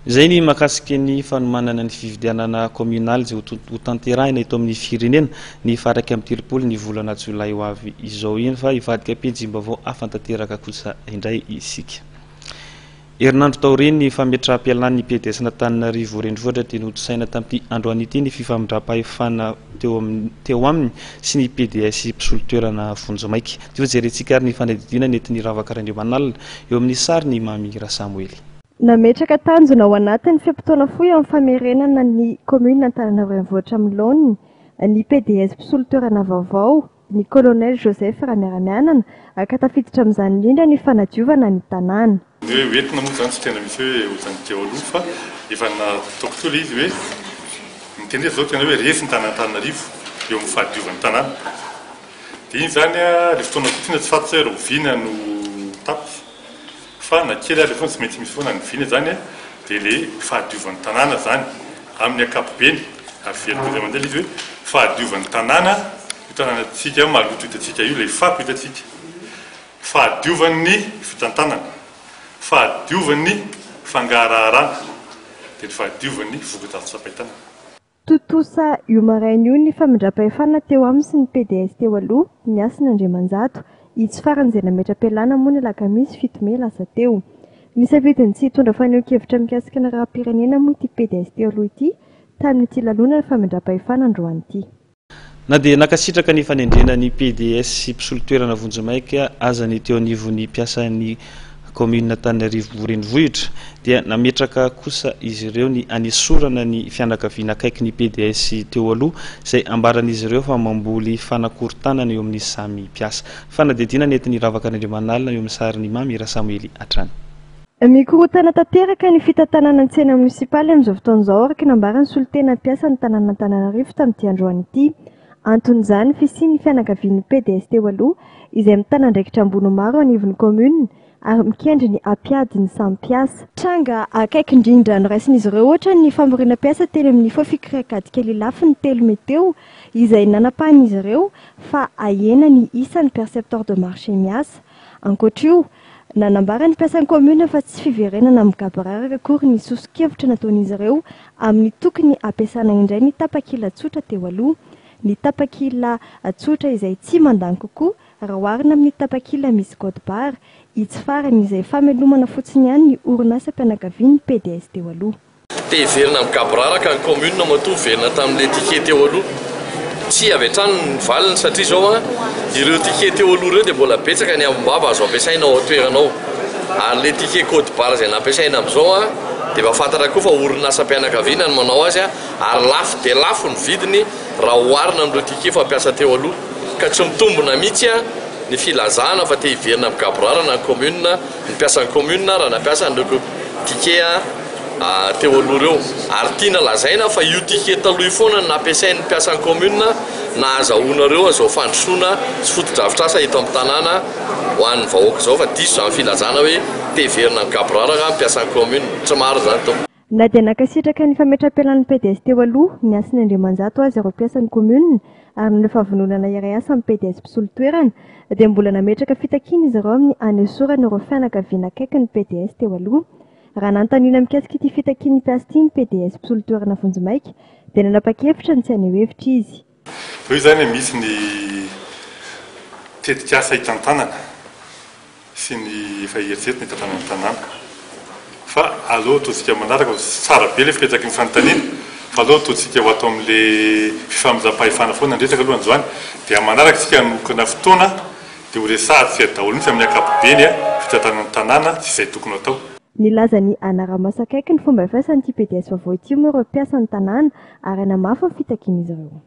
Izay ny mahakasika ny fanomanana ny fifidianana kaominaly izay hotanterahina eto amin'ny firenena ny faha 31 ny volana jolay ho avy izao iny fa hivadika pejim-baovao hafa tanteraka kosa indray isika. Herinandro taorian'ny fametraham-pialan'ny PDS Antananarivo Renivohitra dia notontosaina tamin'ity androany ity ny fifamindram-pahefana teo teo aminy sy ny PDS mpisolo toerana vonjimaika. Dia hojerentsika ary ny fanadihadiana nentin'i Ravaka Randriamanalina eo amin'ny sarin'i Mamy Rasamoely. Nametraka tanjona ao anatin'ny fe-potoana fohy amin'ny famerenana ny kaominina Antananarivo Renivohitra amin'ny laoniny ny PDS mpisolo toerana vaovao, ny Colonel Joseph Ramiaramianana, ka tafiditra amin'izany indrindra ny fanadiovana ny tanàna. Ny hoe hoentina moa izany tsy tena misy hoe ohatran'ny teo aloha fa efa nataoko teo ilay izy hoe ny tena izy izao tena hoe resy ny tanàn'Antananarivo eo amin'ny fahadiovan'ny tanàna. Dia iny izany ilay fotoana koa tena tsy fantatra hoe rahoviana no tapitra. Fa na kely ary foana tsy maintsy misy foana ny vina zany a, dia le fahadiovan'ny tanàna zany amin'ny ankapobeny, averiko indray mandeha le izy hoe fahadiovan'ny tanàna, io tanànantsika maloto hitantsika io, ilay fako hitantsika, fahadiovan'ny fitantanana, fahadiovan'ny fangaraharana, dia ny fahadiovan'ny vokatra azo tsapain-tanana. Tontosa io maraina io ny famindram-pahefana teo aminy sy ny pds teo aloha, Ny Hasina Andriamanjato. Itsy farany izay nametra-pialana moa ny alakamisy 7 mey lasa teo. Nisafidy ny tsy hitondra fanehoan-kevitra mikasika ny raharaham-pirenena moa ity pds teo aloha ity tamin'ity lanonana famindram-pahefana androany ity. Na dia nankasitraka ny fanendrena ny pds mpisolo toerana vonjimaika aza ny teo anivon'ny mpiasan'ny kaominina Antananarivo Renivohitra dia nametraka kosa izy ireo ny hanesorana ny fianakaviana akaiky ny pds teo aloha izay ambaran'izy ireo fa mamboly fanakorontanana eo amin'ny samy mpiasa. Fanadihadiana nentin'i Ravaka Randriamanalina eo amin'ny sarin'i Mamy Rasamoely hatrany. Mikorontana tanteraka ny fitantanana ny tsena monisipaly amin'izao fotoana izao, araka ny nambaran'ny solontena mpiasa ny tanànan'Antananarivo tamin'ity androany ity. Anton'izany ny fisian'ny fianakavian'ny pds teo aloha, izay mitana andraikitra ambony maro eo anivon'ny kaominina ary mikendry ny hampiady ny samy mpiasa. Tranga akaiky indrindra noraisin'izy ireo ohatra ny famoriana mpiasa teny amin'ny Fofikri Ankadikely Ilafy ny 3 mey teo, izay nanapahan'izy ireo fa hahena ny isan'ny percepteur de marché miasa. Ankoatra io, Nanambara ny mpiasan'ny kaominina fa tsy fiverenana amin'ny gaboraraka akory ny soso-kevitra nataon'izy ireo amin'ny tokony hampiasana indray ny tapakila tsotra teo aloha. Ny tapakila tsotra izay tsy mandany kokoa raha oharina amin'ny tapakila misy code barre, itsy farany izay famelomana fotsiny ihany ny orinasam-pianakavian'ny pds teo aloha. Te hiverina amin'ny gaboraraka ny commune matoa niverina tamin'ilay ticket teo aloha. Tsia avy hatrany ny valiny satria izao an, ireo ticket teo aloha ireo dia mbola betsaka ny ambim-bava azo ampiasaina ao an-toerana ao. Ary ilay ticket code barre izay nampiasaina amin'izao an, dia efa fantatra koa fa orinasam-pianakaviana no manao azy an, ary lafo dia lafo ny vidiny raha oharina amin'ireo ticket fampiasa teo aloha. Ka tsy mitombina mihitsy an ny filazana fa te hiverina amin'ny gaborarana ny commune, ny mpiasan'ny commune raha nampiasa an'ireo ticket teo aloha ireo. Ary tiana lazaina fa io ticket taloha io foana no nampiasain'ny mpiasan'ny commune nahazahoanareo an'izao fandrosoana sy fotodrafitrasa eto amin'ny tanàna ho an'ny vahoaka izao fa diso izany filazana hoe te hiverina amin'ny gaboraraka ny mpiasan'ny commune. Tsy marina izany tompoko. Na dia nankasitraka ny fametram-pialan'ny pds teo aloha, ny Hasina Andriamanjato aza ireo mpiasan'ny commune ary naneho fahavononana hiray asa amin'ny pds mpisolo toerana, dia mbola nametraka fitakiana izy ireo amin'ny hanesorana ireo fianakaviana akaiky ny pds teo aloha. Raha nanontaniana mikasika ity fitakian'ny mpiasa ity ny pds mpisolo toerana vonjimaika, dia nanapa-kevitra ny tsy haneho hevitra izy. Eo izany misy ny tetikasa hitantanana sy ny efa eritreretina hitantanana ny tanàna. Fa aleo ataontsika manaraka fa tsara be ilay fipetraky ny fanontaniana fa aleo ataontsika ho ato amin'ilay fifamindram-pahefana foana ny resaka aloha androany dia manaraka isika hanokana fotoana dia ho resahantsika daholo mihitsy amin'ny ankapobeny fitantanana ny tanàna sy izay tokony ho atao. Nilaza ny hanara-maso akaiky ny fomba fiasan'ity pds vaovao ity moa ireo mpiasan'ny tanàna ary hanamafy ny fitakian'izy ireo.